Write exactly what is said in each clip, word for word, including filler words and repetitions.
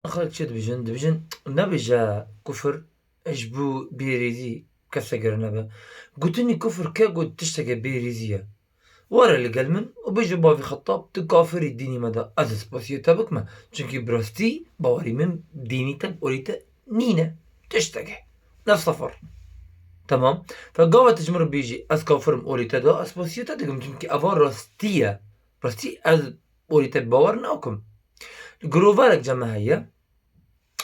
Xelk çi dibêjin? Dibêjin, nebêje kufir ji bo bêrêzî keseke re nebe. Gotinî kufir ke got tişteke bêrêzî ye. Were li gel min û bêje bavî Xettab, tu kafirî dînî me de, ez spasiyê te bikime. Çunkî bi rastî bawerî min dînî te, olî te nîne. Tişteke. Ne sefir. Temam. Fe gava tu ji min re bêjî, ez kafir im, olî te de, ez spasiyê te dikim. Çunkî eva rastî ye. Rastî ez olî te bawer nakim. Groverek ceme heye.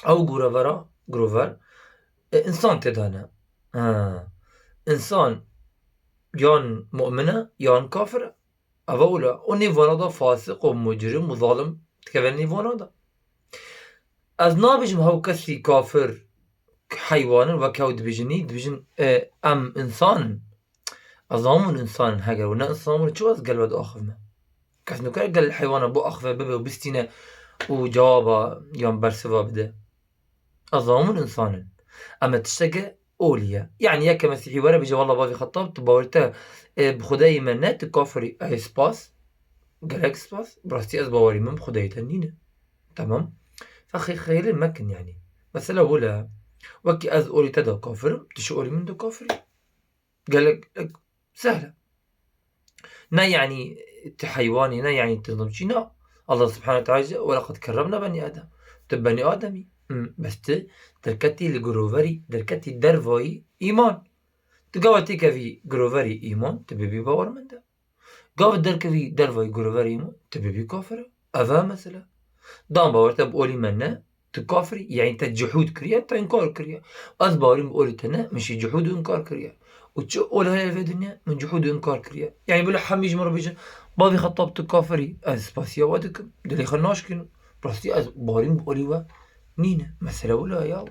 Ew grovera, grover, e, insan tê de ne. Ha. Insan yan mu'min e, yan kafir e. Eva wila. Û nêvana da fasiq û mucrim û zalim dikeve nêvana da. Ez nabêjim hew kesî kafir, heywan in, wek hew dibêjinî, dibêjin, e, em insan in. Ez zanim hûn insan in, heger hûn ne insan bûn, çawa ez gel we diaxivime? Kes nikare gel heywana biaxive, bibe û bistîne û cewaba yan bersiva bide. Ez zanim hûn insan in. Em e tişteke olî ye. Yanî yeke mesîhî were bêje, wela bavî Xettab, tu bawerî te, e, bi Xwedayê me ne, tu kafirî. Ey spas. Gelek spas. Bi rastî ez bawerî min bi Xwedayê te nîne. Temam. Fe xê-, xêlê mekin yanî. Mesele wile. Wekî ez olî te de kafir im, tu ji olî min de kafirî. Gelek, gelek sehl e. Ne yanî tu heywanî, ne yanî tu zimçî, na. Allah subhanehu ve teala, "Ve leqad kerremna benî Adem." Tu benî Ademî. Hmm, bes tu derketî li groverî, derketî dervayî îman. Tu gava têkevî groverî îman, tu bibî bawermend e. Gava derkevî dervayî groverî îman, tu bibî kafir e. Ev e mesele. Dan bawer te bi olî me ne, tu kafirî, yanî te cihûd kiriye, te înkar kiriye. Ez bawerîm bi olî te ne, min jî cihûd û înkar kiriye. Û çi ol heye vê dinya, min cihûd û înkar kiriye. Yanî bila hemî ji min re bêjin, bavî Xettab tu kafirî, ez spasiya we dikim, dilê xwe naşkînim. Rastî ez bawerîm bi olî we nîne. Mesele wila ya.